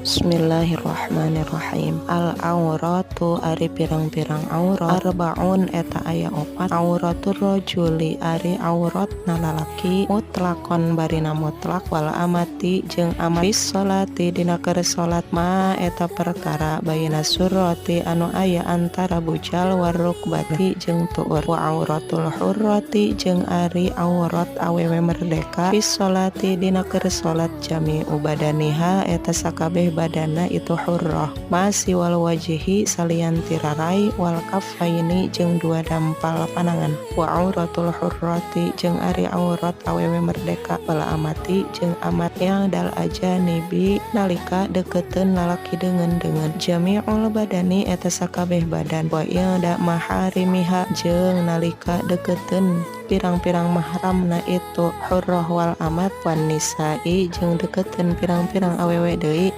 Bismillahirrahmanirrahim. Al auratu, ari pirang-pirang aurat, arbaun, eta aya opat. Auratur rajuli, ari aurat na lalaki, mutlakon, barina mutlak, wal amati, jeung amat, fis sholati, dina keur salat, ma, eta perkara, baina surrati, anu aya antara bujal, warukbati, jeung tuur. Wa auratul hurrati, jeung ari aurat awewe merdeka, fis sholati, dina keur salat, jami'u badaniha, eta sakabeh badana itu hurrah, ma siwal wajhi, salian ti rarai, wal kaffaini, jeung dua dampal panangan. Wa auratul hurrati, jeung ari aurat awewe merdeka, wal amati, jeung amat, indal ajanibi, nalika deketeun lalaki deungeun-deungeun, jami'ul badani, eta sakabeh badan, wa inda maharimiha, jeung nalika deketeun pirang-pirang mahramna itu hurrah wal amat, wan nisa'i, jeung deketeun pirang-pirang awewe deui.